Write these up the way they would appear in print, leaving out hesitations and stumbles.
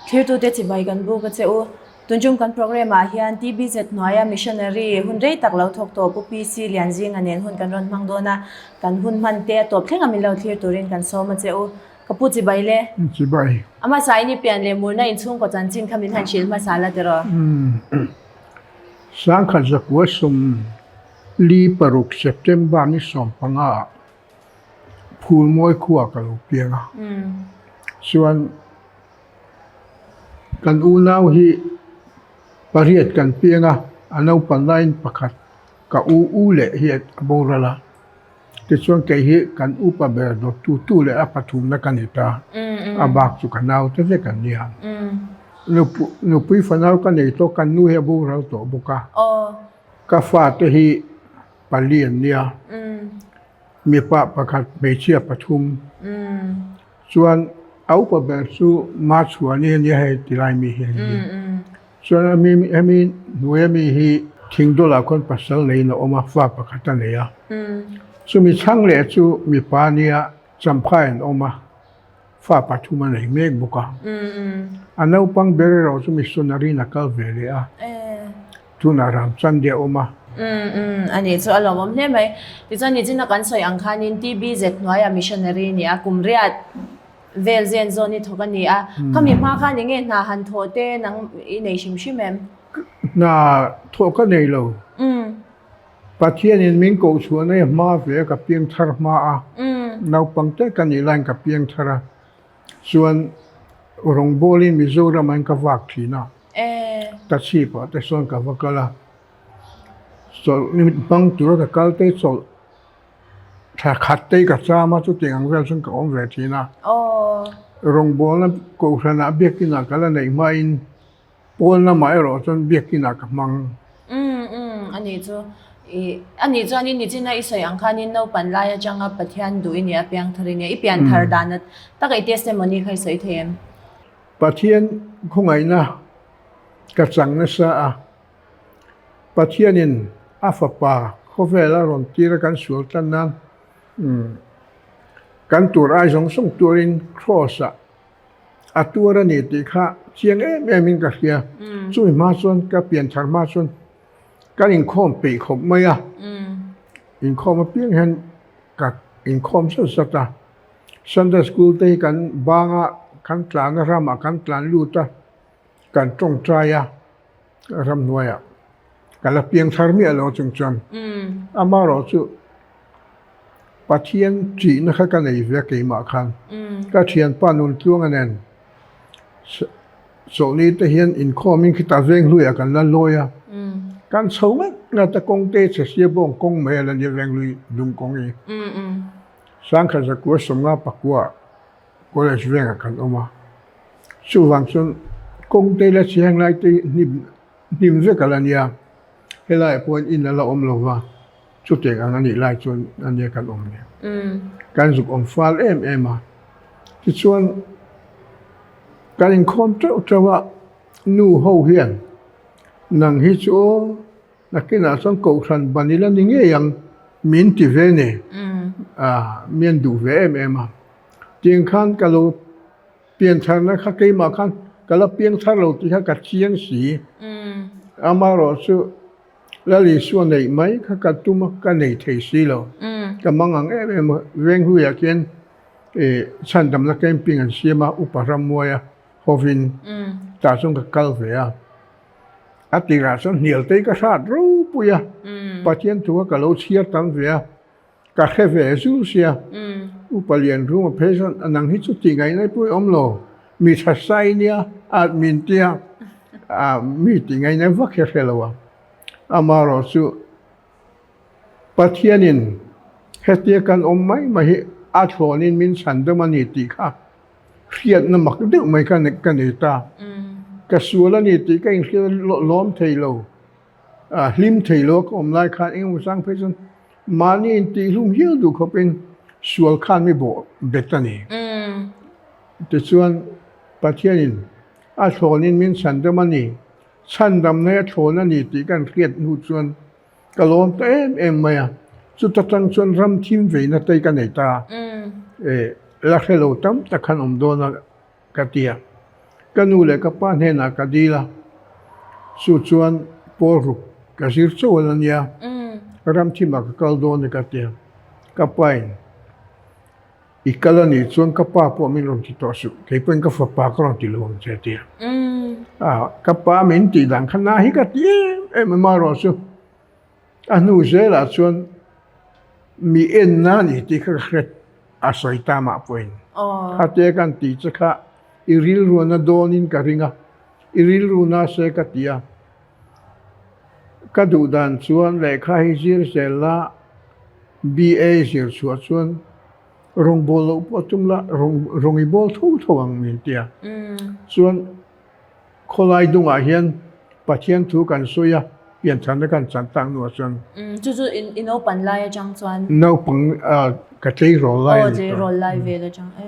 Thirtute chibai kan buk a che u. Tunchung kan programme ah hian TBZ hnuaia missionary hun rei tak lo thawk tawh Pu PC Lianzinga nen hun kan rawn hmang dawn a, kan hun hman te a tawp thleng a min lo thlir turin kan sawm a che u. Ka pu chibai le. Chibai. A hmasa in i pian leh murna inchhungkaw chanchin kha min han hrilh hmasa la tiraw? Sangkhat zakua 46 September ni 15 ah Phulmawi khua ka lo piang a. Chuan kan unau hi pariat kan piang a, a naupan laiin pakhat ka u u leh hi a boral a. Tichuan kei hi kan upa ber dawttu tu leh a pathumna ka ni ta. A bak chu ka naute vek an nia. Nupui fanau ka nei tawh, kan nu hi a boral tawh bawk a. Ka fate hi pali an nia. Mipa pakhat, hmeichhia pathum. Chuan a upa ber chu Machhuani a nia hei tilai mi hi a ni. Chuan a mi hemi hnuaia mi hi Thingdawlah khawn pasal neiin a awm a, fa pakhat a nei a. Chumi chhang leh chu mipa nia Champhai an awm a, fa pathum a nei mek bawk a. A naupang ber erawh chu missionary in a kal ve leh a, tunah Ramchandia a awm a. A nih chu a lawmawm hle mai. Tichuan nichina kan sawi ang khanin TBZ hnuaia missionary a ni a, kum riat Vel zen zawn i thawk a ni a, khami hma khan enge hna han thawh te nang i nei hrim hrim em? Hna thawh ka nei lo. Pathianin min koh chhuahna hi hma ve a, ka piang thar hma a, naupang te ka nih laiin ka piang thar a, chuan rawngbawlin Mizoram ah hian ka vak thin a, Tachhip ah te sawn ka va kal a, chawlh hmang tura ka kal te chawlh Thla khat te ka cham a, chutiang ang vel chuan ka awm ve thin a. Rawngbawlna kohhranah biakinah ka la neih hmain pawn lamah erawh chuan biakinah ka hmang. Umm umm a nih chu. Ih a nih chuan i nichina i sawi ang khanin naupan lai atanga Pathian duh i nia piangthar i nia i pianthar dan taka i testimony kha i sawi thei em? Pathian khawngaihna ka chang nasa a. Pathianin a fapa khawvel a rawn tir a kan sual tan nan kan tur ai zawng zawng turin Kraws ah a tuar a ni tih kha chiang em em in ka hria. Chumi hma chuan ka pian thar hma chuan kan inkhawm peih khawp mai a, inkhawm apiang hian ka inkhawm zat zat a. Sunday school te hi kan banga kan tlan a ramah kan tlan lut a, kan tawngtai a. Ramhnuaiah ka la piang thar miah lo chung chuan amaherawh chu Pathian ṭihna kha ka nei ve keimah khan ka thianpa Nuntluanga nen chawlhni te hian inkhawmin khitah Venghluiah kan la lawi a, kan chho ngat ngat a kawng te chhe sia bawng kawng mai a la nia Venghlui dung kawng hi Sangkhat zakua 50 pakua College vengah kan awm a, chuvang chuan kawng te la chheng lai te hnim hnim vek a la nia, helaiah pawh in a la awm lo va, chutiang ang a nih lai chuan a nia kan awm ni. Kan zuk awm fal em em a, tichuan kan inkhawm teuh teuh a, nu ho hian nang hi chu aw Nakinah chuan kohhran ban ila ni ngei ang min ti ve ni. A, mi an duh ve em em a. Tiang khan ka lo piantharna kha keimah khan ka la piangthar lo tih kha ka chiang si. Amaherawh chu Lal Isua neih mai kha ka tum a, ka nei thei si lo. Ka mang ang em em a, Venghluiah khian chhandamna camping an siam a, Upa Rammuaia hovin tah chuan ka kal ve a. A tirah chuan hnial te hi ka hrat ropui a, Pathian thu kha ka lo chhiar tam ve a, ka hre ve zul sia. Upa Lian Ruma phei chuan a nang hi chu tih ngaihna pawh i awm lo, mi tha sai nia a min tia, mi tih ngaihna vak hi a hre lo a. Amaherawh chu Pathianin hetia kan awm mai mai hi a thlawnin min chhan deuh a ni tih kha hriatna mak deuh mai ka ka nei ta. Ka sual a ni tih ka inhriat lawm thei lo, hlim thei lo a ka awm lai khan engemaw chang phei chuan mahni intihhlum hial duh khawpin sual khan mi bawh bet a ni. Tichuan Pathianin a thlawnin min chhan deuh a ni, chhandamna hi a thlawn a ni tih ka inhriat hnu chuan Ka lawm ta em em mai a, chuta tang chuan ram thim veina te ka nei ta a, la hre lo tam tak khan awm dawn a ka ti a. Ka nu leh ka pa hnenah ka dil a, chu chuan pawl ruk ka zir chauh a nia, ramthimah ka kal dawn e ka ti a, ka pain i kal a nih chuan ka pa pawh min rawn ti tawh suh, kei pawhin ka fapa ka rawn ti lo ang che a ti a. Ka pa min tih dan kha na hi ka ti em em em a rawh chu. A hnu zelah chuan mi en na ni tih kha ka hret a sawi ta mah pawhin. Khatia kan tih che kha i rilruana dawnin ka ring a, i rilru na se ka ti a. Ka duh dan chuan lehkha hi zir zel la, BA zir chhuah chuan rawngbâwl loh pawh tum la, rawng i bâwl tho tho ang min ti a. Chuan Khawlai dungah hian Pathian thu kan sawi a, pianchhanna kan chan tak hnuah chuan. Chu chu i naupang lai atang chuan. Naupang ka tleirawl lai a ni tawh. Aw tleirawl lai vel atang e.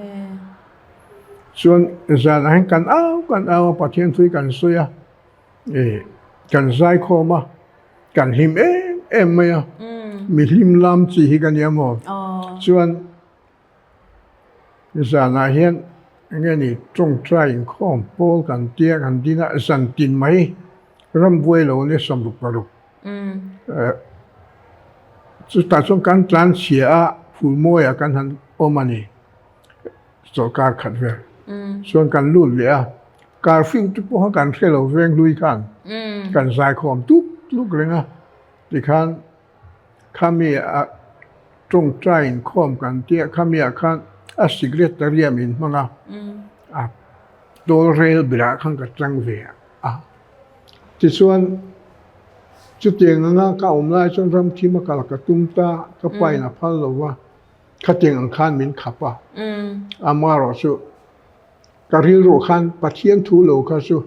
Chuan zanah hian kan au kan au a, Pathian thu hi kan sawi a, kan zaikhawm a, kan hlim em em mai a, mi hlim lam chi hi ka nia maw. Chuan. Zanah hian enge ni tawngtai inkhawm pawl kan tia kan din a, zan tin mai rambuai lo nia 66 chutah chuan kan tlan chhia a phulmawiah kan han awm a ni chawlhkar khat vel chuan kan lut leh a curfew te pawh kha kan hre lo veng hlui khan kan zaikhawm tuk tuk reng a tikhan. Khami a tawngtai inkhawm kan tia khami ah khan a secretary a min hmang a, a tawl rel berah khan ka tlang ve a. Tichuan chutiang anga ka awm lai chuan ramthim a kal ka tum ta, ka pa in a phal lo va, khatiang ang khan min khap a. Amaherawhchu Ka rilruah khan Pathian thu lo kha chu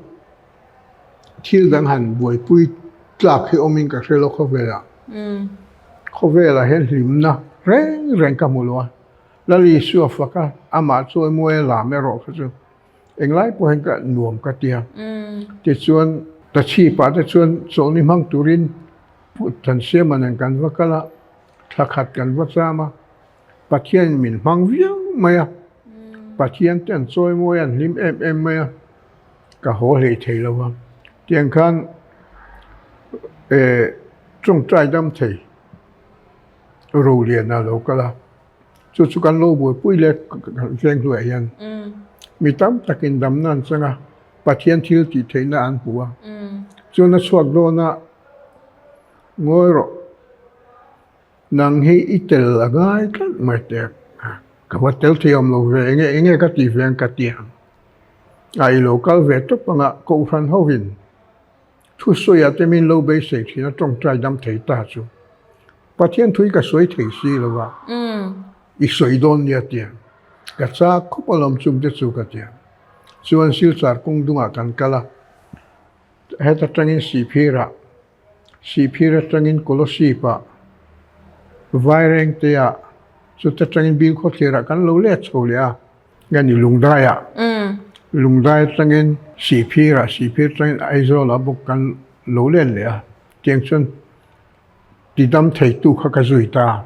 thil dang han buaipui tlak hi awmin ka hre lo khawvelah. Khawvelah hian hlimna reng reng ka hmu lo a, Lal Isua fak a, amah chawimawi a lam erawh kha chu englai pawh hian ka nuam ka ti a. Tichuan Tachhipah te chuan chawlhni hmang turin Thansiama nen kan va kal a, thla khat kan va cham a. Pathian min hmang viau mai a, Pathian te an chawi mawi a, an hlim em em mai a, ka haw hlei thei lo a. Tiang khan eh tawngtai dam thei Roliana lo kal a, chu chu kan lo buaipui leh veng hnuaiah hian mi tam takin damna an chang a, Pathian thil tih theihna an hmu a, chuan a chhuak dawn a, ngawi rawh. Nang hi i tel a ngai tlat mai teh ka va tel thei awm lo ve enge enge ka tih ve ang ka ti ang a i lo kal ve tawp anga kohhran hovin thusawi ah te min lo beisei thin a tawngtai dam thei ta chu Pathian thu hi ka sawi thei si lo va i sawi dawn nia ti ang ka chak khawp alawm chung te chu ka ti ang chuan Silchar kawng dungah kan kal a heta tangin Sihphirah Sihphir atangin Kolosip-ah, Vairengte-ah, chuta atangin Bilkhawthlir-ah kan lo let chho leh a. Nge ni Lungdai-ah, Lungdai atangin Sihphir-ah, Sihphir atangin Aizawl-ah bawk kan lo let leh a. Tiang chuan tidam theitu kha ka zui ta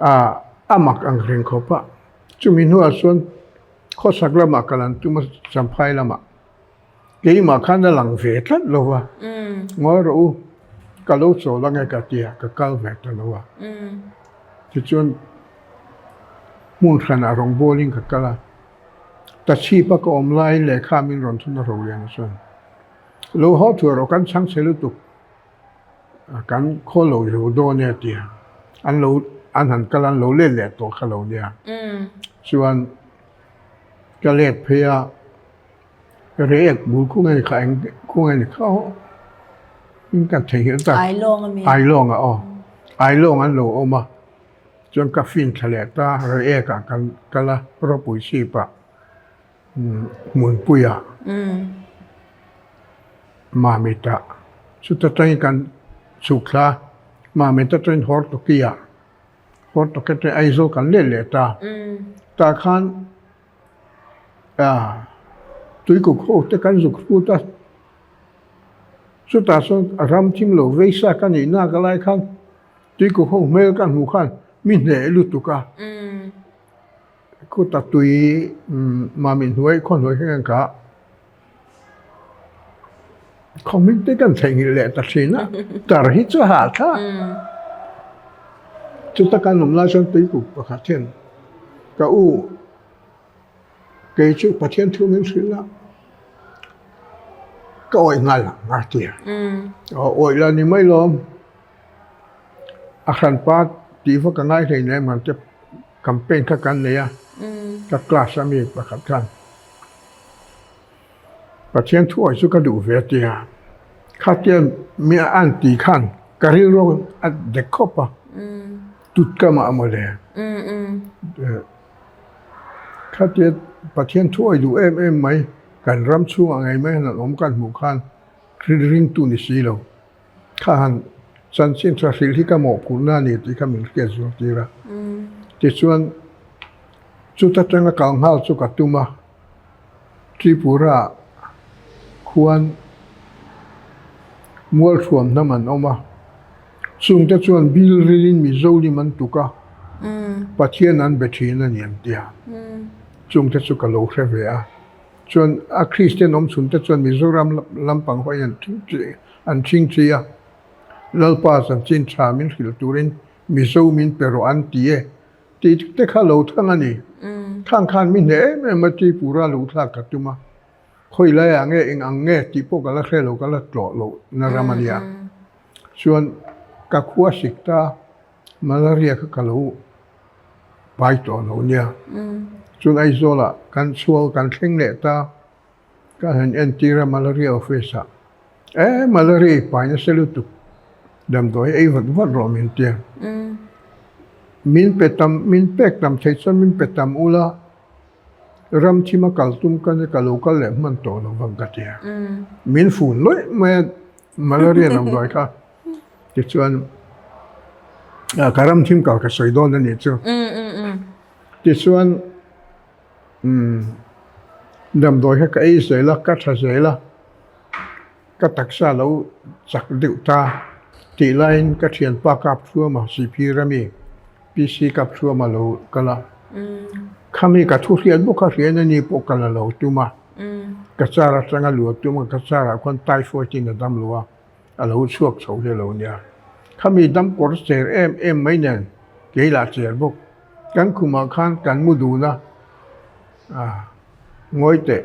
a, a mak ang reng khawp a. Chumi hnuah chuan khawchhak lamah ka lan tum a, Champhai lamah. Keimah khan a lang ve tlat lo va, ngawi rawh u, ka lo chawl ange ka ti a, ka kal ve ta lo a. Tichuan hmun hranah rawngbawlin ka kal a, Tachhipa ka awm laiin lehkha min rawn thun a Roliana chuan, Lo haw thuai rawh, kan chhang che lutuk, kan khaw lo zo dawn e a ti a, an lo an han kal a, an lo let leh tawh kha lo nia. Chuan ka let phei a. Reek bul khu nge kha eng khu nge ni kha aw in kan theihnghilh ta. Ailawng a mi. Ailawng a aw. Ailawng an lo awm a. Chuan ka fin thla leh ta Reek ah kan kal a ropui chhip ah hmunpui ah Mamit ah chuta tangin kan chhuk thla a Mamit atangin Hortoki ah Hortoki atangin Aizawl kan let leh ta. Tah khan A tuikuk ho te kan zuk hrut a, chutah chuan a ram thim lo vei sa ka nih nak lai khan tuikuk ho hmel ka hmuh khan mi hneh lutuk a, khuta tui mami hnuai khaw hnuai kha ka. Khawhming te kan theihnghilh leh ta thin a, tar hi chu hahthlak. Chuta kan awm lai chuan tuikuk pakhat hian ka u kei chu Pathian thu min hrilh a, ka awih nghal ang a ti a. Awih la ni mai lawm, a hranpa tih vak a ngai hleinem ang te campaign kha kan nei a, ka class a mi pakhat khan. Pathian thuawi chu ka duh ve tia, khatia mi a an ti khan ka rilru a dek khawp a, tut ka mah mawle. Khatia Pathian thuawi duh em em mai, kan ram chhungah ngei mai han awm kan hmuh khan ringtu ni si lo. Kha han chanchin tha hrilh hi ka mawhphurhna a ni tih kha min hriat zual tir a. Tichuan chuta tanga kal nghal chu ka tum a. Tripura khuan mualthuam hnam an awm a, chungte chuan bil rilin Mizo lim an tuk a, Pathian an be thin a ni an ti a, chungte chu ka lo hre ve a. Chuan a Kristian awm chhunte chuan Mizoram lampang hawiin an thingthi a, Lalpa chanchin tha min hrilh turin Mizo min pe rawh an ti e. Tih te kha lo thang a ni. Thang khan mi hneh em em a Tripura luh thlak ka tum a, khawi laiah nge eng ang nge tih pawh ka la hre lo, ka la tlawh loh na ram a nia. Chuan ka khua sik ta malaria kha ka lo pai tawh lo nia. Chuan Aizawlah kan chhuak kan thleng leh ta. Ka han entir a malaria office ah e malaria i pai nasa lutuk damdawi ei vat vat rawh min tia min pe tam min pek tam thei chuan min pe tam ula ram thim a kal tum ka nia ka lo kal leh hman tawh lo vang ka tia min fun lawih mai a malaria damdawi kha tichuan ka ram thim kal ka sawi dawn a nih chu tichuan. Umm damdawi kha ka ei zel a, ka tha zel a, ka taksa lo chak deuh ta tih laiin ka thianpa kap thuam a Sihphir ami PC kap thuam a lo kal a, khami ka thu hriat bawk kha hriain ani pawh kal a lo tum a, ka car atanga luah tum a, ka car ah khuan typhoid in a dam lo a. A lo chhuak chho hi a lo nia. Khami dam kawr cher em em mai nen kei lah cher bawk. Kan khumah khan kan mu dun a, ah ngawi teh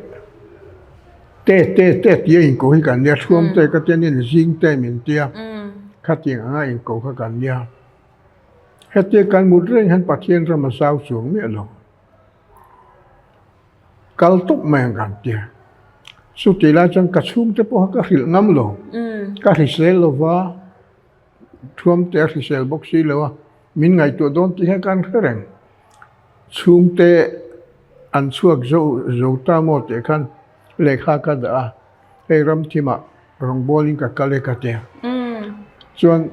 te te te tia inko hi kan nia, thuam te ka tia nen zing te min tia, khatiang anga inko kha kan nia. Hetia kan mut reng hian Pathian ram a zau chuang miah lo. Kal tawp mai ang kan ti. Chutih lai chuan ka chhungte pawh kha ka hrilh ngam lo. Ka hrisel lo va, thuamte a hrisel bawk si lo a, min ngaihtuah dawn tih hian kan hre reng. Chhungte an chhuak zo zo ta maw tih khan lehkha ka dah a, hei ramthimah rawngbawlin ka kal e ka ti. Chuan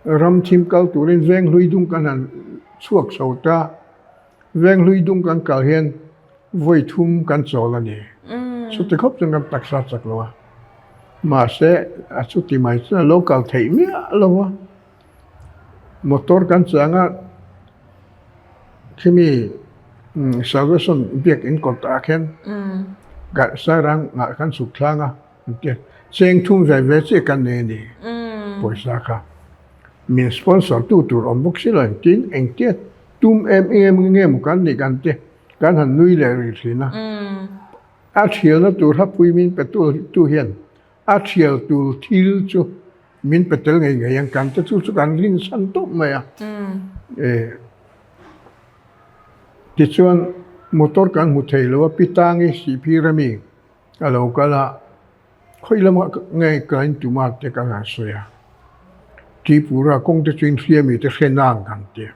ramthim kal turin venghlui dung kan han chhuak chho ta. Venghlui dung kan kal hian vawi thum kan chawl a ni. Chuti khawp chuan kan taksa chak lo a. Mahse, a chuti mai chuan a lo kal theih miah lo a. Motor kan chang a, khimi Salvation biakinn kawtah khian Sairang ah kan chhuk thlang a, cheng thum ve ve chiah kan nei a ni pawisa kha. Min sponsor tu tur awm bawk si lo engtin engtia Tum em em nge maw kan nih kan ti, kan han nui leh rih thin a. A thialna tur hapui min pe tu hian a thial tur thil chu min pe tel ngei ngei ang kan te chu chu kan rinsan tawp mai a. Tichuan motor kan hmu thei lo a, Pi Tangi Sihphir ami a lo kal a. Khawi lamah nge ka in tum a te ka han sawi a, Tripura kawng te chu in hria mi te hre nang kan ti.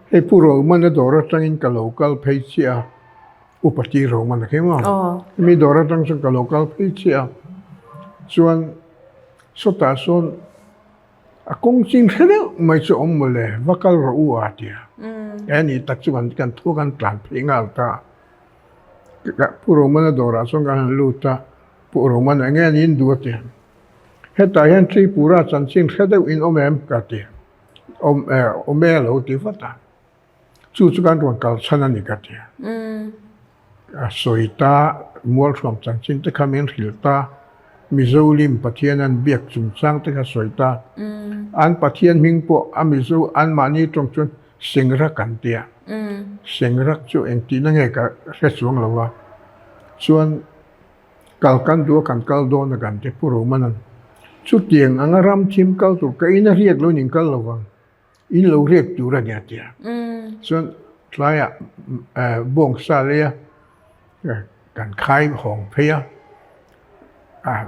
Hei Pu Romana dawr atangin ka lo kal phei chiah a, Upa T Romana khi maw? Mi dawr atang chuan ka lo kal phei chiah a, chuan sawtah sawn a kawng chin hre deuh mai chu awm mawle, va kal rawh u a ti a. He ni tak chu kan thu kan tlan phei nghal ta a. Pu Romana dawrah chuan kan han lut a, Pu Romana eng nge niin duh a ti. Hetah hian Tripura chanchin hre deuh in awm em? ka ti. Awm e, awm e a lo ti vat a. Chu chu kan rawn kal chhan a ni ka ti. A sawi ta, Mualhruam chanchin te kha min hrilh ta. Mizo lim Pathian an biak chungchang te kha sawi ta. An Pathian hming pawh a Mizo anmahni tawng chuan Sengrak an ti a. Sengrak chu engtihna nge ka hre chuang lo a. Chuan kal kan duh a kan kal dawn a kan ti Pu Romanan. Chutiang anga ram thim kal tur ka in a riak lo in in kal lo vang. In lo riak tur a nia ti a. Chuan tlaiah bawngsa leia kan khai hawng phei a, a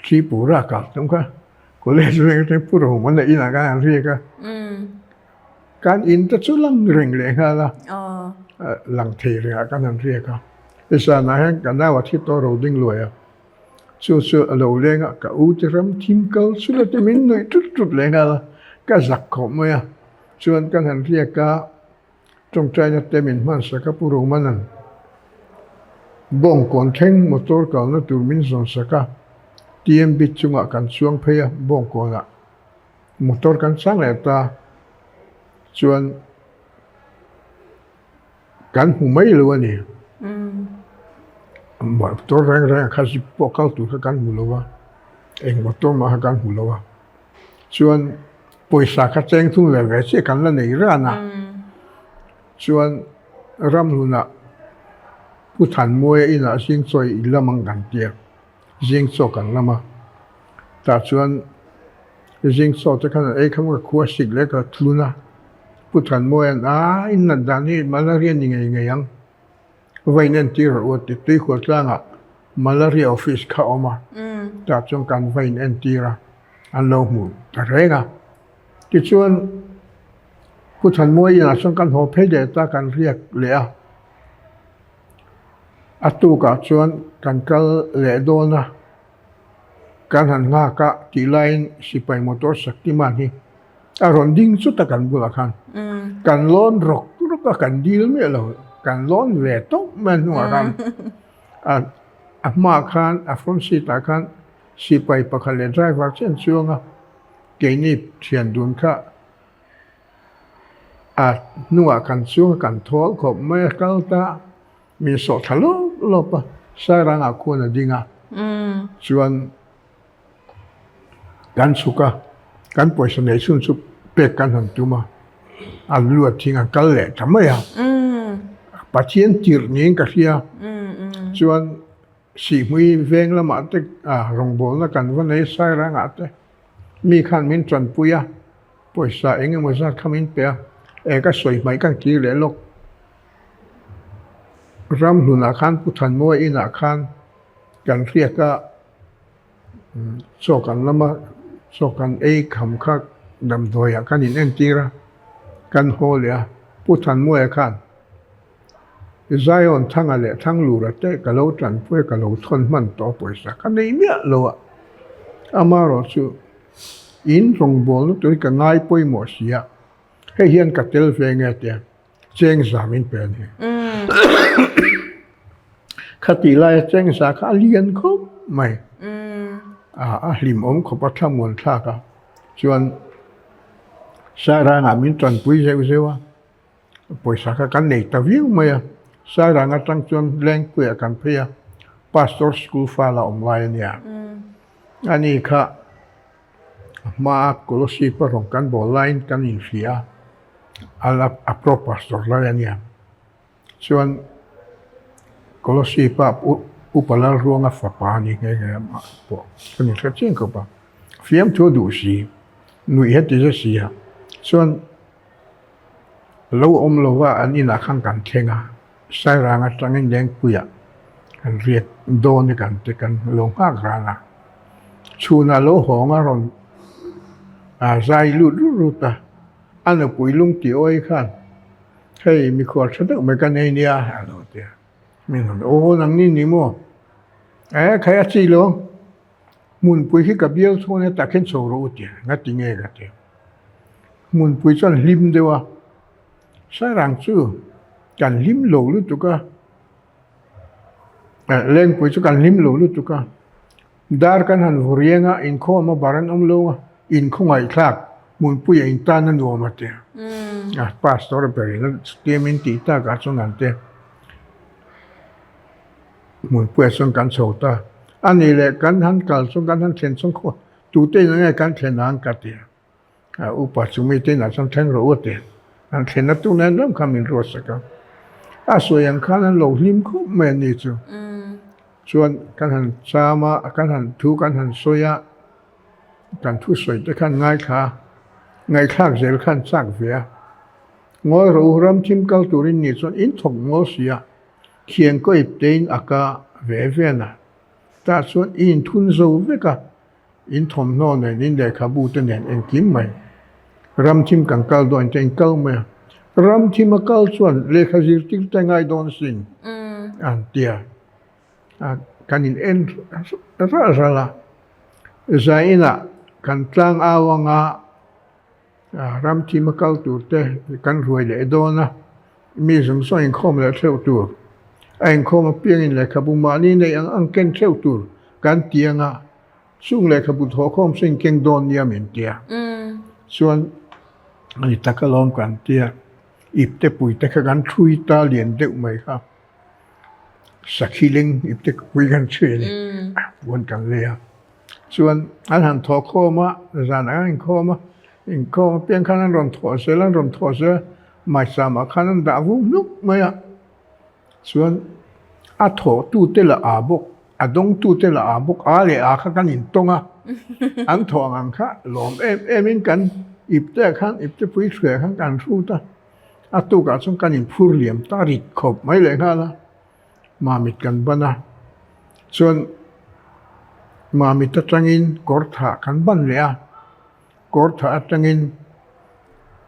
Tripura kal tum kha college veng atangin Pu Rohmana inah khan an riak a. Kan in te chu lang reng leh nghal a, lang thei rengah khan an riak a. Zanah hian ka nau a thi tawh ro ding luai a, chu chu a lo leng a, ka u te ram thim kal chu la ti min nuih tut tut leh nghal a, ka zak khawp mai a. Chuan kan han riak a, tawngtaina te min hman sak a, Pu Romanan Bawngkawn thleng motor kalna tur min zawn sak a, TMB chungah kan chuang phei a, Bawngkawnah Motor kan chang leh ta chuan kan hmu mai lo a ni. Motor reng reng a kha zip pawh kal tur kha kan hmu lo a, eng motor mah kha kan hmu lo a. Chuan pawisa kha cheng thung ve ve chiah kan la nei ran a. Chuan ramhlunah Pu Thanmuaia inah zing chawi in lam ang kan tia. Zing chaw kan lam a, tah chuan zing chaw te khan an ei kha ka khua sik leh ka tlun a, Pu Thanmawia'n a in nat dan hi malaria ni ngei ngei ang, va in entir rawh u a ti, Tuikhual tlangah malaria office kha a awm a, tah chuan kan va in entir a, an lo hmu ta reng a. Tichuan Pu Thanmawi inah chuan kan haw phei leh ta, kan riak leh a. A tukah chuan kan kal leh dawn a, kan han nghak a tih laiin sipai motor Shaktiman hi a rawn ding chut a kan bulah khan. Kan lawn rawk rawk a, kan dil miah lo, kan lawn ve tawp mai a hnungah khan. A hmaah khan a front seat ah khan sipai pakhat leh driver chiah an chuang a, keini thian dun kha A hnungah kan chuang a kan thawl khawp mai a kal ta min sawh thla lawp lawp a Sairangah khuan a ding a chuan kan chhuk a kan pawisa neih chhun chu pek kan han tum a a lu a thing a kal leh ta mai a Pathian tirh niin ka hria chuan Sihhmui veng lamah te rawngbawlna kan va nei Sairangah te mi khan min tanpui a, pawisa eng emaw zat kha min pe a, e ka sawi hmaih kan kir leh lawk. Ramhlunah khan Pu Thanmawi inah khan kan hriat a, chaw kan lam a, chaw kan ei kham kha damdawiah kan inentir a, kan haw leh a, Pu Thanmawia khan Zion Thanga leh Thanglura te ka lo tanpui a, ka lo thawn hman tawh a pawisa ka nei miah lo a. Amaherawh chu in rawngbawlna tur hi ka ngai pawimawh si a, hei hian ka tel ve nge tia cheng za min pe a ni. Khatih laia cheng za kha a lian khawp mai, a hlimawm khawp a thlamuan thlak a, chuan Sairangah min tanpui zeuh zeuh a. Pawisa kha kan nei ta viau mai a, Sairang atang chuan Lengpuiah kan phei a, Pastor School fal a awm lai a nia. Ani kha a hmaa Kolosip a rawn kan bawl laiin kan inhria a, a la a pro pastor lai a nia. Chuan Kolosip a Upa Lalruanga fapa a ni nghe nghe a mah pawh kan inhre chiang khawp a, fiamthu a duh si, nuih heti zet si a, chuan Lo awm lova an inah khan kan thleng a, Sairang atangin Lengpuiah kan riat dawn i kan ti kan lo nghak ran a. Chhunah lo hawng a rawn zai lut rut rut a, a nupui lung tih awi khan hei mikhual tha deuh mai ka nei nia a lo ti a. Min rawn aw nang ni ni maw? E khai a chi lo, hmunpui hi ka bial chhung ania tah khin chho rawh u ti a, nga ti nge ka ti. Hmunpui chuan hlim deuh a, Sairang chu kan hlim lo lutuk a, Lengpui chu kan hlim lo lutuk a, dar kan han vu riang a, inkhawm a bar an awm lo a, inkhawngaihthlak hmunpuia in tan a nuam a ti a, Pastor berin a chutia min tih takah chuan an ti. Hmunpuia chuan kan chho ta. A nih leh kan han kal chuan kan han thlen chuan khaw tute in nge kan thlen ang ka ti a. Upa chu mite inah chuan thleng rawh u a ti. An thlenna tu nen ram kha min ruatsak a. A sawi ang khan an lo hlim khawp mai a ni chu. Chuan kan han cham a, kan han thu kan han sawi a, kan thusawi te khan ngaithla a, ngaihthlak zel khan chak ve a. Ngawi rawh u, ram thim kal turin ni chuan in thawk ngawl si a, thian kaw ip tein a ka ve ven a. Tah chuan i inthun zo vek a, in thawmhnaw nen, in lehkhabu te nen engkim mai. Ram thim kan kal dawn te in kal mai a, ram thim a kal chuan lehkha zirtir te ngai dawn sin an ti a, kan in en ralh ralh a, zainah kan tlang au anga Ram thim a kal tur te kan ruai leh dawn a, mi zawng zawng inkhawm leh theuh tur, a inkhawm apiangin lehkhabu mahni neih ang ang ken theuh tur kan ti ang a, chung lehkhabu thawhkhawm chu inkeng dawn nia min ti a. Chuan a ni tak alawm kan ti a, ipte pui te kha kan thui ta lian deuh mai kha, sakhi leng ipte pui kan thui a ni, puan kan lei a. Chuan an han thawh khawm a, zan ang an inkhawm a, inkhawm apiang khan an rawn thawh zel, an rawn thawh zel, maisamah khan an dah vung hnuk mai a. Chuan a thawhtute lah aa bawk, a dawngtute lah aa bawk, aa leh aa kha kan intawng a, an thawh ang ang kha lawm em emin kan ipte ah khan, ipte pui thluiah khan kan hrut a, a tukah chuan kan inphur liam ta rit khawp mai lehnghal a. Mamit kan ban a, chuan Mamit atangin Kawrthah kan ban leh a, Kawrthah atangin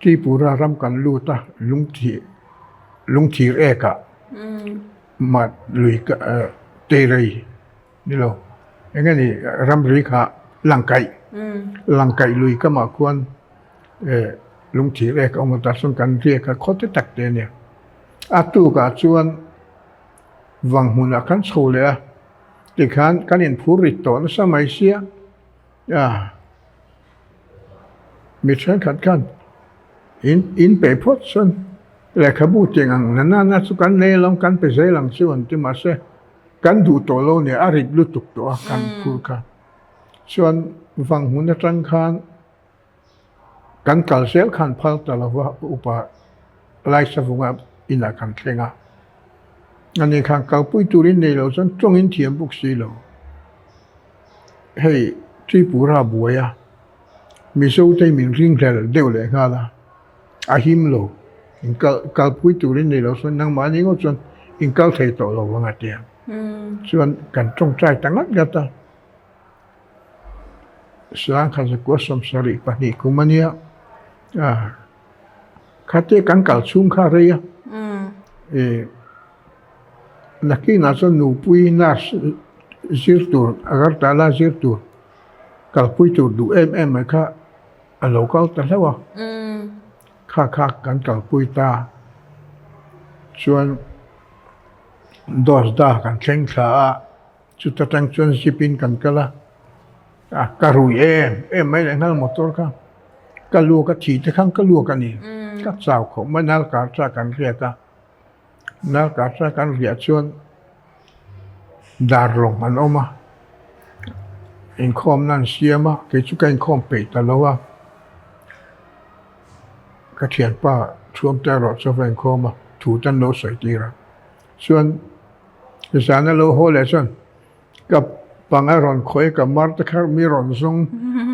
Tripura ram kan lut a, lungthir lungthir ekah mat lui Teirei ni lo eng nge ni ramri kha Langkaih Langkaih lui kamah khuan lungthir ek a awm a tah chuan kan riak a khaw te tak te a nia. A tukah chuan vang hmunah kan chho leh a, tikhan kan inphur rit tawh nasa mai sia. A, mi thenkhat khan in in pe phawt chuan lehkhabu tiang ang na na na chu kan nei alawm kan pe zel ang chu an ti mahse kan duh tawh lo nia a rit lutuk tawh a kan phur kha. Chuan vang hmun atang khan Kan kal zel khan phal ta lova upa Laisavunga inah kan thleng a. Ani khan kalpui turin nei lo chuan tawngin thiam bawk si lo. Hei Tripura buai a, Mizote min ringhlel deuh leh nghal a, a him lo. In kal kalpui turin nei lo chuan nangmahni ngawt chuan in kal thei tawh lo vang a tia. Chuan kan tawngtai ta ngat ngat a. Sangha zakua 72 kum a nia, khatia kan kal chhung kha rei a, nakinah chuan nupui nurse zir tur Agartala zir tur kalpui tur duh em em mai kha a lo kal ta hlauh a, kha kha kan kalpui ta chuan Dawsda kan thleng thla a. Chuta tang chuan zip in kan kal a, a ka rui em em mai leh nghal motor kha ka luak a thi te khan ka luak a ni, ka chau khawp mai nal kar cha kan riak a, nal kar cha kan riah chuan dar lawng an awm a, inkhawmna an siam a, kei chu ka inkhawm peih ta lo a, ka thianpa chhuamte erawh chu a va inkhawm a, thu te an lo sawi tir a, chuan. Zan a lo haw leh chuan ka pang a rawn khawi ka mar te kha mi rawn zawng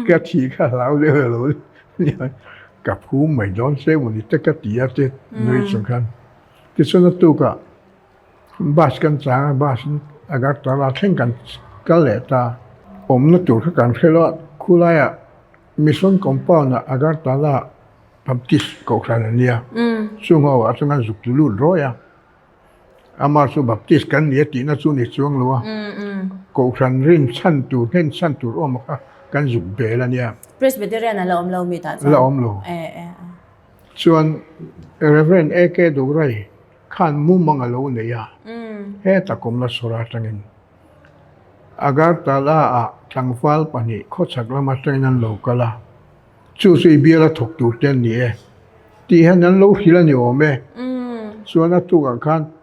ka thi kha hlau deuh a lo nia ka phum mai dawn che maw ni te ka ti a te nui chung khan tichuan a tukah bus kan chang a bus in Agartala thleng kan kal leh ta awmna tur kha kan hre lo a khulaiah mission compound ah Agartala Baptist kohhran a nia chung ho ah chuan kan zuk ti lut rawih a. Amah chu Baptist kan ni a tihna chu ni chuang lo a, Kohhran rin chhan tur, hnen chhan tur awm kha kan zuk bel a nia. Presbyterian a la awm lo mi tah chuan? La awm lo. Chuan Rev. AK Dograi khan mumang a lo nei a, heta Komla Sawra atangin Agartala ah tlangval pahnih khawchhak lam atangin an lo kal a. Chu chu i biala thawk tur te an ni e tih hian an lo hrilh a ni awm e. Chuan a tukah khan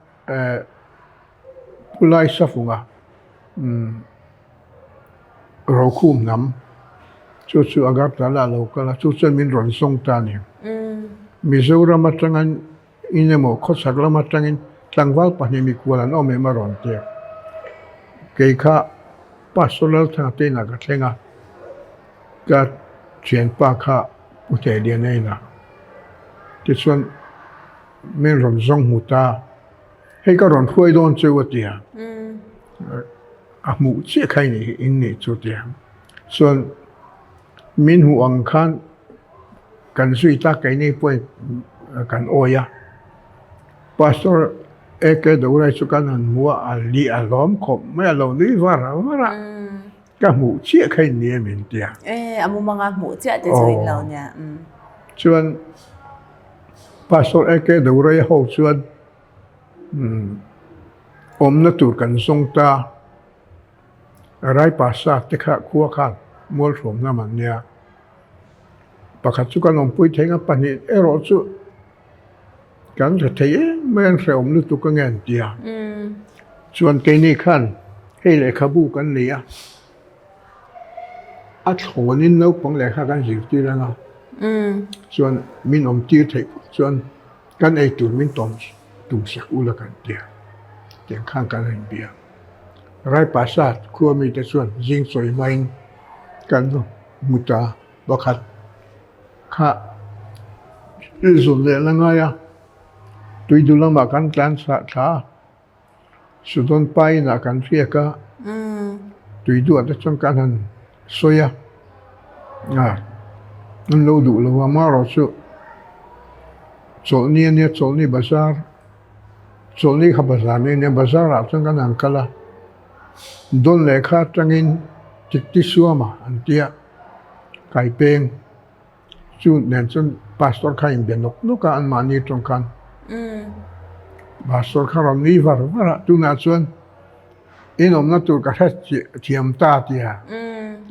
Pu Laisa Funga. Rokhum hnam chu chu Agartala a lo kal a, chu chuan min rawn zawng ta a ni. Mizoram atangin in emaw khawchhak lam atangin tlangval pahnih mikhual an awm em a rawn ti a. Kei kha Pastor Lalthanga te inah ka thleng a, ka thianpa kha Pu Hnehliana inah tichuan min rawn zawng hmu ta. Hei ka rawn hruai dawn cheu a ti a, a hmuh chiah kha in nih chu ti a. Chuan min hmuh ang khan kan zui ta keini pawhin kan awi a. Pastor AK Dorai chu kan han hmu a, a li a lawm khawp mai a, lo nui var var a. Ka hmuh chiah kha in ni em in ti a. E, a mumanga hmuh chiah te chu in lo nia. Chuan Pastor AK Dorai ho chuan awmna tur kan zawng ta. Raipasa te kha khua khan mualhruam lam an nia. Pakhat chu kan awmpui thei nga pahnih erawh chu kan hre thei em mai an hrehawm lutuk ange an ti a. Chuan keini khan hei lehkhabu kan nei a, a thlawnin naupang lehkha kan zirtir anga chuan min awmtir theih phawt chuan Kan ei tur min tawm tum sak ula kan ti a, tiang khan kan rawn bia. Raipasa khua mite chuan zing chawi hmain kan hmu ta pakhat kha zawn leh la ngai a, tuidu lamah kan tlan chah thla a. Sudawn pa inah kan hriak a, tui duah te chuan kan han sawi a, an lo duh lo a, amaherawhchu chawlhni a nia, chawlhni bazar, chawlhni kha bazar mai a nia, bazar ah chuan kan han kal a, dawn lehkha atangin tikti suama an tia, kaipeng. Chu nen chuan pastor kha in be nawk nawk a anmahni atang khan pastor kha rawn nui var var a tunah chuan in awmna tur ka hre thiam ta tia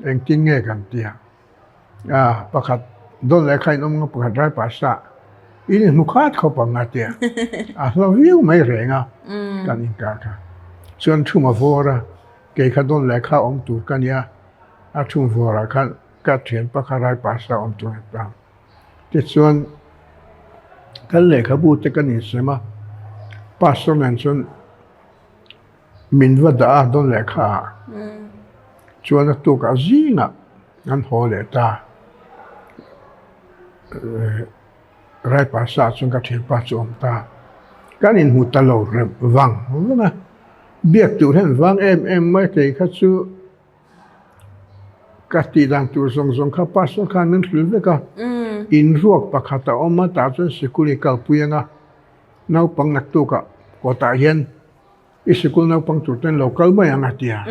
engtin nge kan tia a pakhat dawn leh kha in awm nga pakhat rai pasa in inhmu khat khawp ang a tia a hla viau mai reng a kan inkar kha chuan thuma vawr a kei kha dawn leh kha awm tur ka nia a thum vawrah khan Ka thian pakhat rai pasa awm tur a ta. Tichuan, kan lehkhabu te kan insem a, pastor nen chuan min va dah a dawn lehkha ah. Chuan a tukah zingah an haw leh ta. Rai pasa chuan ka thianpa chu awm ta. Kan inhmu ta lo reuh vang vang a, biak tur hian vang em em mai kei kha chu. Ka tih dan tur zawng zawng kha pastor khan min hrilh vek a, in ruak pakhat a awm a tah chuan sikul i kalpui anga naupang naktukah kawtah hian i sikul naupang tur ten lo kal mai ang a ti a,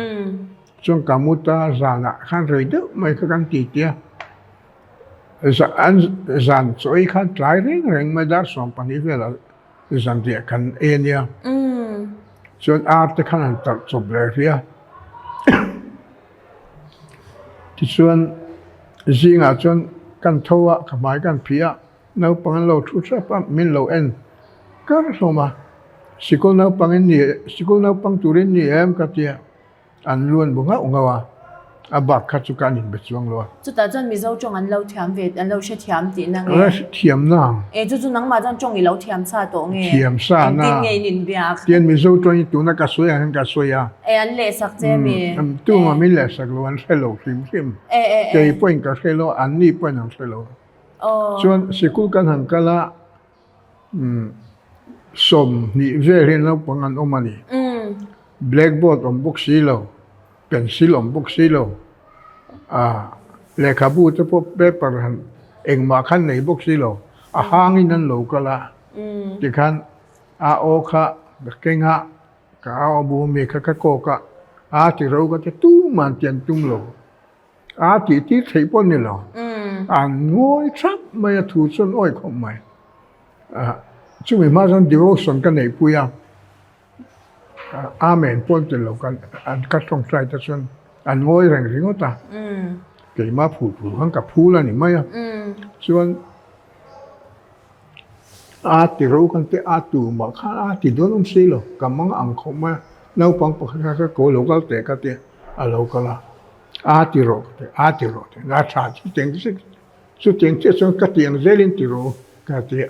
chuan ka mu ta zanah khan rei deuh mai kha kan ti tia, an zan chaw ei khan tlai reng reng mai dar 12 velah Zanriah kan ei a nia. Chuan ar te khan an tarh chawp leh hrih a. Tichuan zingah chuan kan tho a, ka hmai kan phih a, naupang an lo thu thlap a, min lo en kar hlawm a. Sikul naupang in ni, sikul naupang turin ni em ka ti a. An luan bu nghauh nghauh a, a bak kha chu kan inbe chuang lo a. Chutah chuan Mizo tawng an lo thiam ve, an lo hre thiam tihna nge? An lo hre thiam na. E, chu chu nangmah chuan tawng i lo thiam sa tawh nge? Thiam sa na. Engtin nge in inbiak? Tian Mizo tawng hi tuna ka sawi ang hian ka sawi a. E, an lehsak che mi? Tuma min lehsak lo, an hre lo hrim hrim. E, e, e. Kei pawhin ka hre lo, anni pawhin an hre lo. Chuan sikul kan han kal a. 20 vel hi naupang an awm a ni. Blackboard awm bawk si lo, pencil awm bawk si lo, ah lehkhabu te pawh paper han engmah khan nei bawk si lo, a hangin an lo kal a, tikhan a aw kha ka keng a, ka aw bu ami kha ka kawk a, a ti ro ka ti tuman ti an tum lo. A tih tir theih pawh ni lo. An ngawi thap mai a, thu chuan awi khawp mai. Chumi hma chuan devotion ka neihpui a, Amen pawh an tel lo, ka tawngtai te chuan an ngawi reng ringawt a. Keimah phul phul khan ka phul a ni mai a. Chuan a ti ro khan te a tu mah khan a ti dawn awm si lo, ka mang ang khawp mai a. Naupang pakhat kha ka ko lo kal teh ka ti a, a lo kal a. A ti rawh ka ti, a ti rawh ti, a tha chutiang chiah chutiang chiah chuan ka ti ang zelin ti rawh u ka ti a,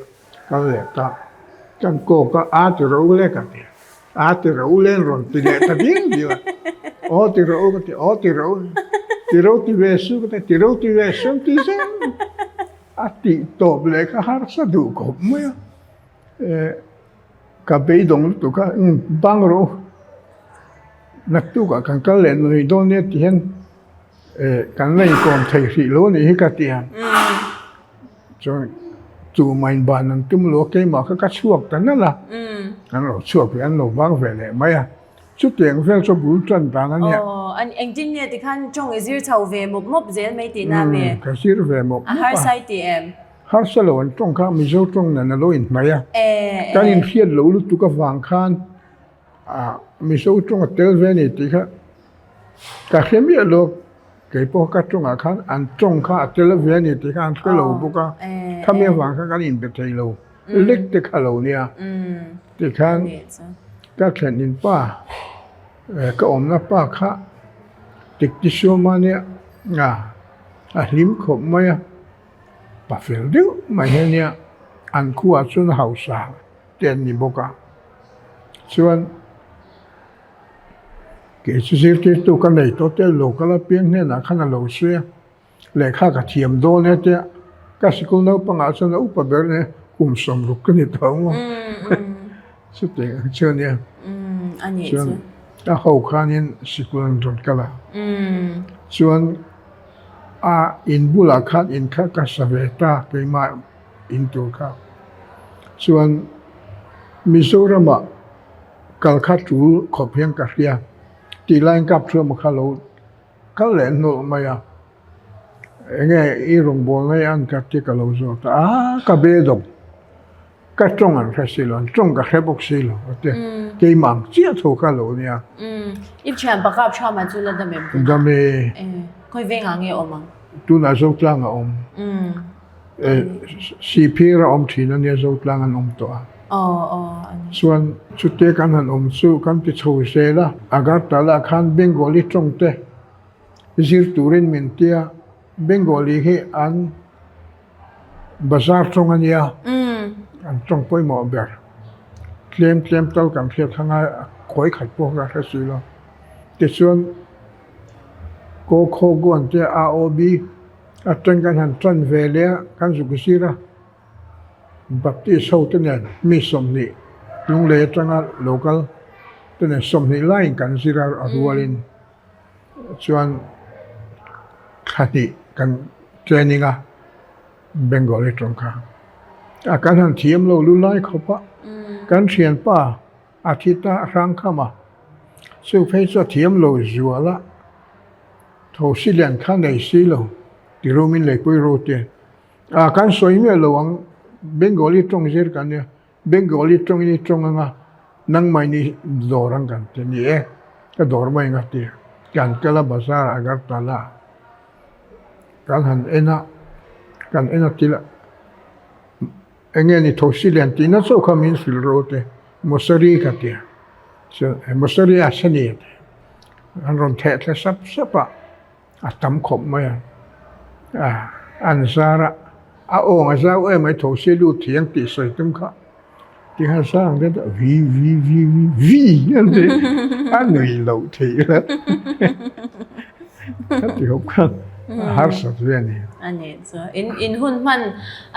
kal leh ta, kan kawk a, a ti rawh u le ka ti a, a ti rawh u le an rawn ti leh ta dial dial a, aw ti rawh u ka ti, aw ti rawh u, ti ro ti ve su ka ti, ti ro ti ve su an ti zel a, tih tawp leh kha harsa duh khawp mai a, eh. Ka beidawng lutuk a, umm bang rawh u, naktukah kan kal leh nuih dawn nia ti hian eh kan la inkawm thei hrih lo a nih hi ka ti a. Chuan tumah ban an tum lo a, keimah kha ka chhuak ta nalh a, an lo chhuak ve, an lo vang ve leh mai a, chutiang vel chu bul tan dan a nia. Aw, engtin nge tikhan tawng i zir chho ve mawp mawp zel mai tihna mi? Umm, ka zir ve mawp mawp a. A harsa i ti em? Harsa lo an tawng kha Mizo tawng nen a lo inhnaih a, kan inhriat loh lutuk avang khan Mizo tawng a tel ve a ni tih kha ka hre miah lo, kei pawh ka tawngah khan an tawng kha a tel ve a ni tih kha an hre lo bawk a, khami avang khan kan inbe thei lo lek te kha lo nia tikhan ka thlen in pa ka awmna pa kha Tiktisawma nia a hlim khawp mai a. Pa fel deuh mai hi ania, an khuaah chuan hausa te an ni bawk a, chuan kei chu zirtirtu ka nei tawh te local apiang hnenah khan a lo sawi a, lehkha ka thiam dawn e tia ka sikul naupangah chuan a upa ber nia kum 60 ka ni tawh ang aw chutiang ang chu ania chuan a ho khanin sikul an rawn kal a chuan. A in bulah khan in kha ka sa ve ta keimah in tur kha. Chuan Mizoramah kal kha tul khawp hian ka hria tih laiin kap thuama kha lo kal leh hnawlh mai a. Enge i rawngbawlna hi an ka ti ka lo zawt a, aa ka be dawng. Ka tawng an hre si lo, an tawng ka hre bawk si lo a ti. Keimah ang chiah tho kha lo nia. I thian pakap tha mah chu la dam em tunah? Dam e. Khawi vengah nge awm ang? Tunah Zotlang a awm. Sihphir a awm thin a nia Zotlang an awm tawh a. Chuan chute kan han awm chu kan ti chho zel a, Agartala khan Bengali tawng te zir turin min tia, Bengali hi an Bazar tawng a nia, an tawng pawimawh ber. Tlem tlem tal kan hriat kha ngai a khawi khat pawh ka hre si lo. Tichuan Ko Kho Guan te AOB atang kan han tan ve leh a, kan zuk zir a. Baptist ho te nen mi 20 Lunglei atanga lo kal te nen 20 laiin kan zir a a rualin. Chuan thla hnih kan training a Bengali tawng kha a kan han thiam lo lu lai khawp a kan thianpa a thi ta a hrang kham a chu phei chu a thiam lo zual a tho si lian kha nei si lo ti rumin leipui ru te a kan sawi miah lo ang Bengali tawng zir kan nia Bengali tawngin i tawng anga nangmah in i dawr ang kan ti ni e, ka dawr mai ang a ti. Kan kal a bazar Agartala kan han en a, kan en a til a enge ni thosi lian tihna chauh kha min hrilh ro te mosari ka ti a, chuan mosari a sani a ti, an rawn theh thla sap sap a. A tam khawp mai a, an zar a, a awng a zau em mai tho se lut thiang tih sawi tum kha ti khan sang deuh deuh vi vi vi vi vi an ti a nui loh theih la ka ti khawp khan a harsat ve a ni. A ni chu in in hun hman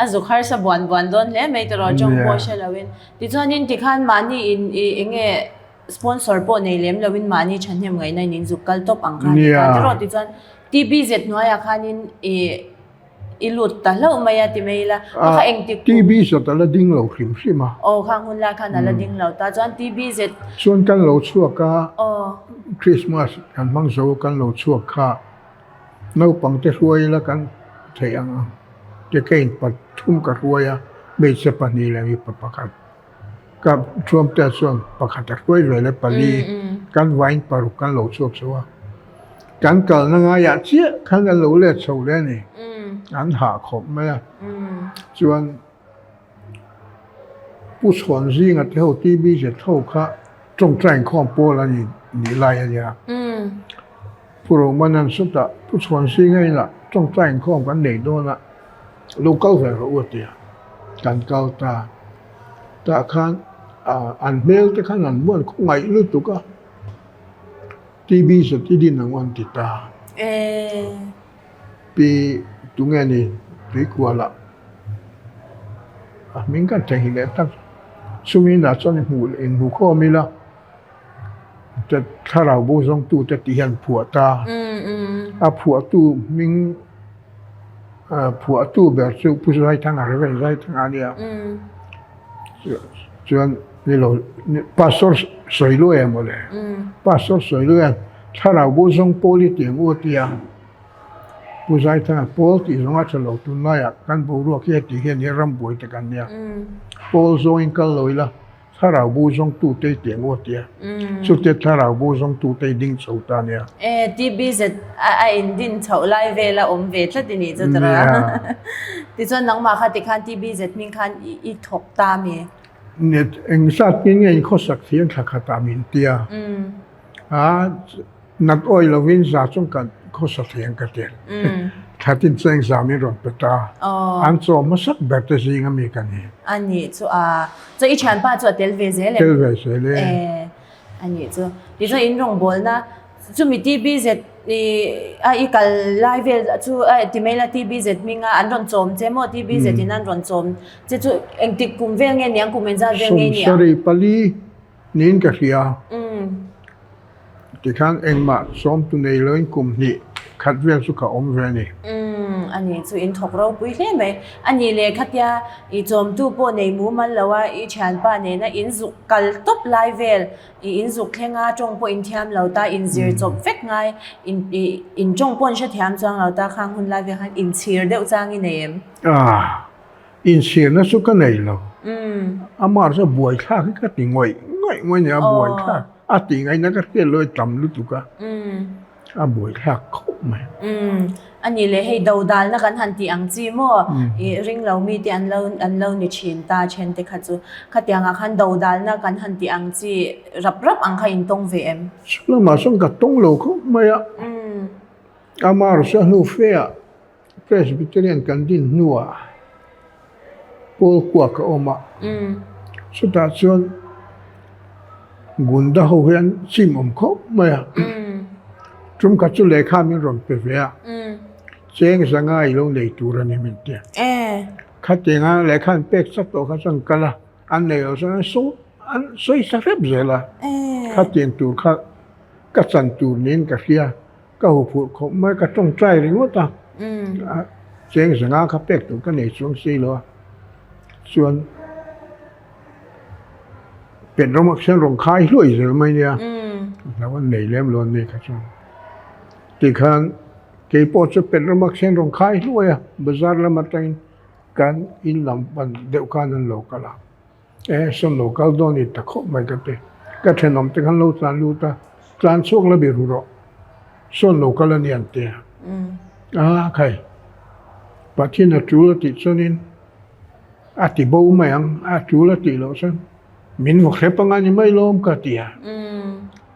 a zuk harsa buan buan dawn hle mai tiraw tawng pawh hre loin tichuanin tikhan mahni in i enge Sponsor pawh nei lem loin mahni thahnem ngaihna in in zuk kal tawp ang kha a ni ta tiraw tichuan TBZ hnuaiah khanin i i lut ta hlauh mai a ti mai ila ka kha engtik kum TBZ a la ding lo hrim hrim a. Aw khang hun lai khan a la ding lo ta chuan TBZ Chuan kan lo chhuak a Christmas kan hmang zo kan lo chhuak kha naupang te hruai ila kan theih ang ang te kein pathum ka hruai a hmeichhe pahnih leh mipa pakhat. Ka Thuamtea chuan pakhat a hruai ve le pali kan vain paruk kan lo chhuak chho a, kan kalna ngaiah chiah khan an lo let chho le a ni, an hah khawp mai a, chuan Pu Chhuan zinga te ho TBZ ho kha tawngtai inkhawm pawl a nih lai a nia. Pu Romanan sawtah Pu Chhuansinga inah tawngtai inkhawm kan nei dawn a, lo kal ve rawh u a ti a, kan kal ta. Tah khan an hmel te khan an muan khawngaih lutuk a, TB Zatidin ang an ti ta. Pi tunge ni Tuikuala a hming kan theihnghilh leh tak chumi inah chuan inhmuh inhmu khawm ila thlarau bo zawngtute tih hian phuah ta. A phuahtu hming phuahtu ber chu Pu Zaithanga Reverend Zaithanga a nia. Chuan ni lo Pastor Sawiluaia mawle. Pastor Sawiluaia thlarau bo zawng pawl hi tih ang u a ti a. Pu Zaithanga pawl tih zawng a tha lo tunlaiah kan boruak hi heti hian hi rambuai te kan nia. Pawl zawngin kal lo ila Thlarau bo zawngtute i tih ang u a ti a. Chute thlarau bo zawngtute i ding chho ta a nia. E, TBZ a in din chhoh lai vela awm ve tlat i nih chu tawrh a. Tichuan nangmah kha tikhan TBZ hming khan i thawk ta a mi? Eng zat nge nge in khawsak thiam thla khatah min ti a. A nat awi lovin za chung kan khawsa thei ang ka ti. Thla tin chu engzam in rawn pe ta. An chaw hmasak ber te zing ami ka ni. A nih chu a, chu i thianpa chu a tel ve zel em? Tel ve zel e. E, a nih chu. Tichuan in rawngbawlna chumi TBZ i a i kal lai vel chu ti mai la TBZ hminga an rawn chawm che maw TBZ in an rawn chawm che chu engtik kum vel nge niang kum engzat vel nge niang? 74. Niin ka hria. Tikhan engmah sawmtu nei loin kum hnih khat vel chu ka awm ve a ni. Umm, a ni chu in thawk ropui hle mai. A nih leh khatia i chawmtu pawh nei mumal lo a, i thianpa nena in zuk kal tawp lai vel, i in zuk thleng a, tawng pawh in thiam lo ta, in zir chawp vek ngai, in i in tawng pawh in hrethiam chuang lo ta, khang hun lai vel khan inchhir deuh chang i nei em? Ah. Inchhirna chu ka nei lo. Amah chu a buaithlak hi ka ti ngawih ngawih ngawih nia, a buaithlak. A tih ngaihna ka hriat lo i tam lutuk a, a buaithlak khawp mai. A nih leh hei dodalna kan han tih ang chi maw? I ring lo mite an lo an lo ni thin ta then te kha chu. Khatiangah khan dodalna kan han tih ang chi rap rap ang kha in tawng ve em? Chhulamah chuan ka tawng lo khawp mai a. Amah chu a hnu fe ah Presbyterian kan din hnuah Paul kuak a awm a, chutah chuan Gunda ho hian chim awm khawp mai a, tum khat chu lehkha min rawn pe ve a, cheng zanga i lo nei tur a ni min ti a. Khatianga lehkha an pek chak tawh kha chuan kal a, an nei lo chuan an sawi an sawi sa hrep zel a, khatiang tur kha ka chan tur niin ka hria. Ka huphurh khawp mai, ka tawngtai ringawt a, cheng zanga kha pek tur ka nei chuang si lo a, chuan pet rawng ah khian rawn khai hluai zel mai nia, hlo an nei lem lo an ni kha chuan. Tikhan keipawh chu pet rawng ah khian rawn khai hluai a, bazar lam atangin kan in lam pan deuh khan an lo kal a. E sawn lo kal dawn i ta khawp mai ka ti. Ka thenawm te khan lo tlan lut a, tlan chhuak la bir ru rawh. Sawn lo kal a ni an ti a. A khai, Pathian a tul a tih chuanin a ti bo mai ang, a tul a tih loh chuan min vaw hrep anga ni mai lawm ka ti a.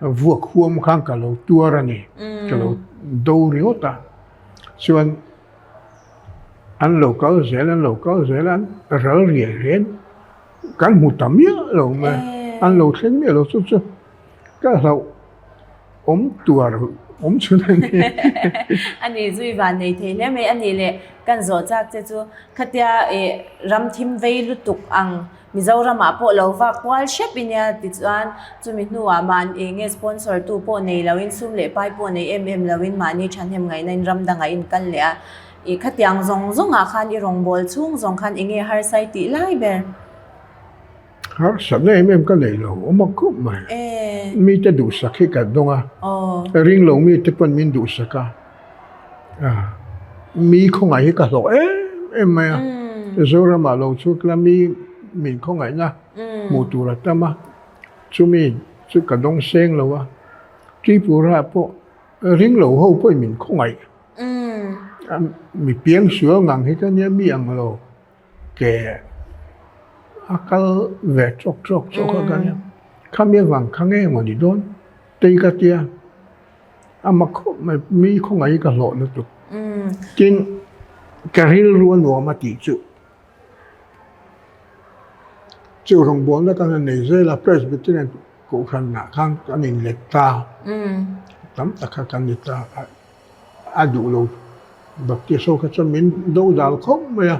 Vuak huam khan ka lo tuar a ni, ka lo do ringawt a. Chuan An lo kal zel, an lo kal zel a, ral riai riai kan hmu ta miah lo mai, an lo thleng miah lo chu chu ka hlauh awm tuar awm chhun a ni. A ni zui van nei thei hle mai a ni le, kan zawh chak che chu khatia ih ram thim vei lutuk ang Mizoramah pawh lo vak kual hrep i nia tichuan chumi hnuah mahni eng nge sponsor tu pawh nei loin sum leh pai pawh nei em em loin mahni thahnem ngaihna in ram dangah in kal leh a. I khatiang zawng zawngah khan i rawngbâwl chhung zawng khan eng nge harsa i tih lai ber? Harsatna em em ka nei lo, awm a khawp mai. Mite duhsak hi ka dawng a, ring lo mite pawn min duhsak a. Mi khawngaih hi ka hlawh em em mai a, Zoramah lo chhuk la mi min khawngaihna hmuh tur a tam a, chumi chu ka dawng seng lo a, Tripura pawh ring lo ho pawhin min khawngaih, mi piang sual ngang hi ka nia mi ang lo ke a kal ve tawk tawk tawk a ka nia, khami avang kha nge maw ni dawn tei ka tia. A mak khawp mai, mi khawngaih hi ka hlawh lutuk. Tin, ka rilru a nuam a tih chu. Chu rawngbawlna kan han nei zel a, Presbyterian Kohhranah khan kan inlet ta, tam tak kha kan ni ta a, a duh lo Baptist ho kha chuan min do dal khawp mai a,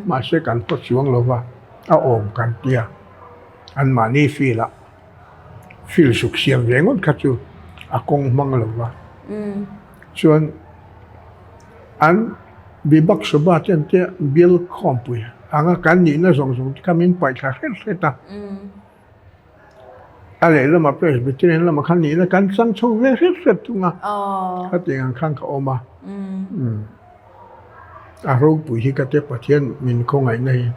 mahse kan haw chuang lo va, a awm kan tia, anmahni field ah field suk siam ve ngawt kha chu a kawng hmang lo va, chuan an Bibak Sabha te an tia bial khawmpui anga kan nihna zawng zawng te kha min paih thla hret hret a. A lehlamah Presbyterian lamah khan nihna kan chang chho ve hret hret thung a, khatiang ang khan ka awm a. A ropui hi ka tia Pathian min khawngaihna hi.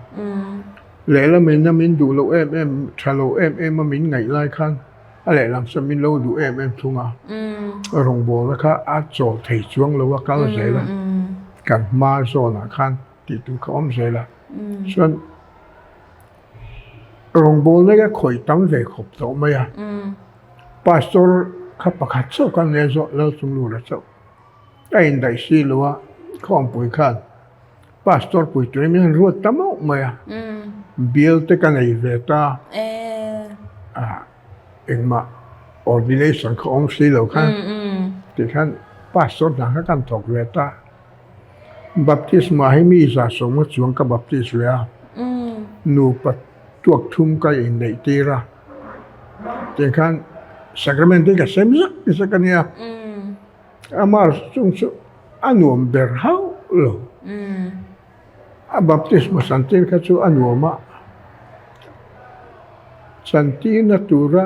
Lehlam in a min duh loh em em, tha lo em em a min ngaih lai khan a lehlam chuan min lo duh em em thung a. Rawngbawlna kha a chawl thei chuang lo a kal zel a, kan hma zawnah khan tih tur kha awm zel a. Chuan. Rawngbawlna ka khawih tam ve khawp tawh mai a, Pastor kha pakhat chauh ka nia zawh Lalchunglura chauh a indaih si lo a, Khawmpui khan Pastor pui turin min han ruat ta mauh mai a, bial te ka nei ve ta, engmah ordination kha awm si lo khan tikhan Pastor hna kha kan thawk ve ta. Baptisma hi mi 150 chuang ka baptis ve a, nupa tuak thum ka inneih tir a, tiang khan sacrament hi ka sem zak zak a nia, amah chung chu a nuam ber hauh lo, a baptisma chantir kha chu a nuam a, chantirna tura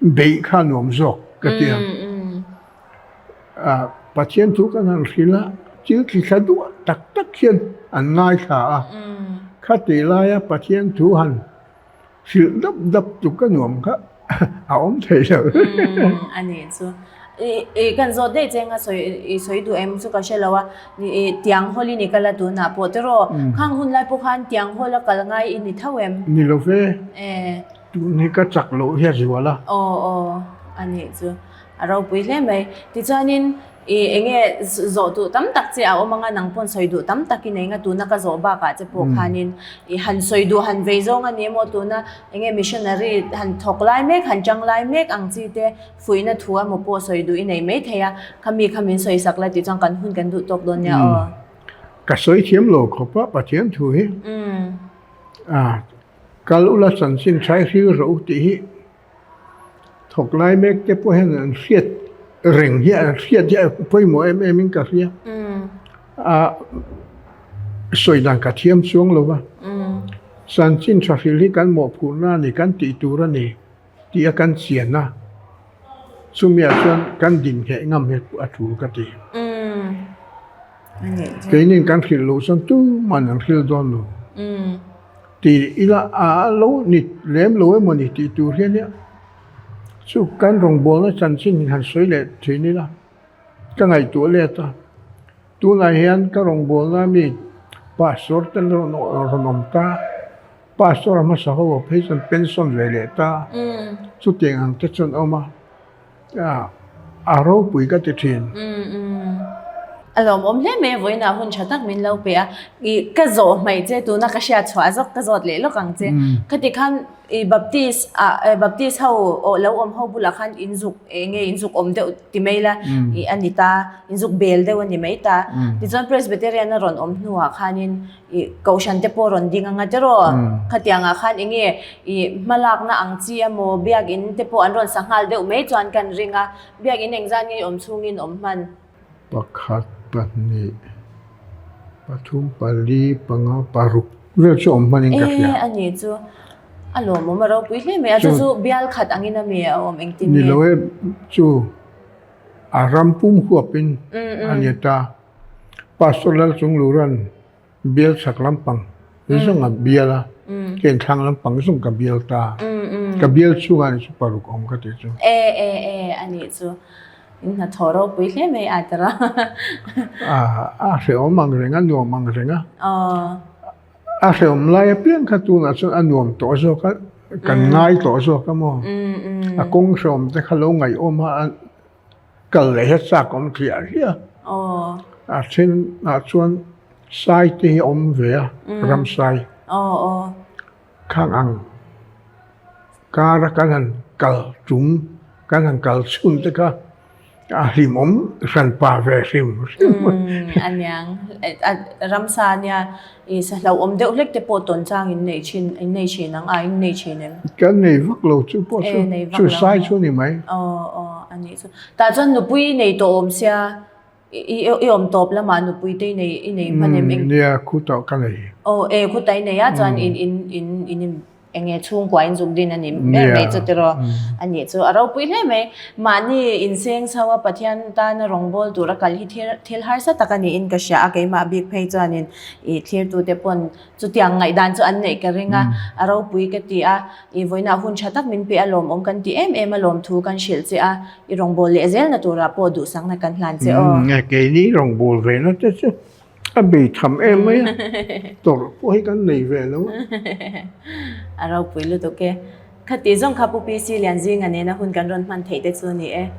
beih kha a nuam zawk ka ti a. Pathian thu kan han hrilh a, thil thli thla duah tak tak hian an ngaithla a. Khatih laia Pathian thu han hrilh dap dap chu ka nuam kha a awm thei lo. A nih chu. I kan zawt daih che anga sawi i sawi duh em chu ka hre lo a. Tiang hawl i ni kal a tunah pawh tiraw? Khang hun lai pawh khan tiang hawl a kal ngai i ni tho em? Ni lo ve. Tun hi ka chak loh hi a zual a. Aw aw a nih chu. A ropui hle mai. Tichuanin i enge zawh duh tam tak che a awm anga nang pawn sawi duh tam tak i nei nga tuna ka zawh bakah che pawh khanin i han sawi duh han vei zawng a ni emaw tuna enge missionary han thawk lai mek han chang lai mek ang chi te fuihna thu emaw pawh sawi duh i nei mai thei a khami kha min sawi sak la tih chuan kan hun kan duh tawk dawn nia aw. Ka sawi thiam lo khawp a Pathian thu hi a kal ula chanchin thlai hril rawh u tih hi Thawk lai mek te pawh hian an hriat reng hi an hriat hi a pawimawh em em in ka hria. A sawi dan ka thiam chuang lo va. Chanchin tha hrilh hi kan mawhphurhna a ni, kan tih tur a ni tih a kan chian a. Chumi ah chuan kan din ngheh ngam hi a tul ka ti. Keinin kan hrilh loh chuan tuman an hrilh dawn lo. Ti ila a lo ni lem lo emaw ni tih tur hian nia chu kan rawngbawlna chanchin han sawi leh thin ila ka ngaihtuah let a, tunah hian ka rawngbawlna mi pastor te rawn awm ta, pastor a hmasa ho a phei chuan pension ve leh ta, chutiang ang te chuan awm a. A ropui ka ti thin. A lawmawm hle mai a, vawiinah hun tha tak min lo pe a. I ka zawh hmaih che tuna ka hriat chhuah zawk ka zawt leh lawk ang che. Khati khan i Baptist ah Baptist ho aw lo awm ho bulah khan in zuk eng nge in zuk awm deuh ti mai la i a ni ta, in zuk bel deuh a ni mai ta. Tichuan Presbyterian a rawn awm hnuah khanin I kohhran te pawh rawn ding anga tiraw? Khatiangah khan eng nge i hmalakna ang chi emaw biakinn te pawh an rawn sa nghal deuh mai chuan kan ring a, biakinn engzat nge i awm chhungin awm hman? Pakhat, pahnih, pathum, pali, panga, paruk vel chu awm hmanin ka hria. E, a nih chu. A lawmawm a ropui hle mai a, chu chu bial khat angin a mi a awm engtin nge? Ni lo e, chu a ram pum huapin a ni ta. Pastor Lalchungluran bial chhak lampang zawng a bial a, heng thlang lampang zawng ka bial ta. Ka bial chhungah ni chu paruk awm ka tih chu. E e e a nih chu. In hnathawh ropui hle mai a tara. A a hrehawm ang reng a, nuam ang reng a. A hrehawm lai apiang kha tunah chuan a nuam tawh zawk a, kan ngai tawh zawk a maw. A kawng hrehawm te kha lo ngaihawm a. Kal leh hi chak awm thliah hliah. A then ah chuan sai te hi a awm ve a, ramsai. Khang ang kara kan han kal tum, kan han kal chhun te kha a hlimawm hranpa ve hrim hrim. Aniang, ramsa ania i sa hlauhawm deuh hlek te pawh tawn chang in nei thin, in nei thin ang a, in nei thin em? Kan nei vak lo chu pawh chu, chu sai chu ni mai. Aw aw anih chu. Tah chuan nupui i nei tawh awm sia, i i awm tawp lamah nupui te i nei i nei hman em? Nia, khutah ka nei. Aw e khutah i nei a, chuan in in in in Eng nge chhungkua in zuk din a ni ber mai chu tiraw? A nih chu a ropui hle mai. Mahni inseng chho a Pathian tana rawngbâwl tura kal hi thil thil harsa tak a niin ka hria a, keimah bik phei chuanin ih thlirtute pawn chutiang ngaihdan chu an neih ka ring a, a ropui ka ti a, ih vawiinah hun tha tak min pe a lawmawm kan ti em em a lawmthu kan hrilh che a, i rawngbâwl leh zelna turah pawh duhsakna kan hlan che aw. Keini rawngbâwl vena te chu A bei tham em mai a, tawrh pawh hi kan nei ve lo a. A ropui lutuk e. Khati zawng kha Pu PC Lianzinga nena hun kan rawn hman theih te chu a ni e.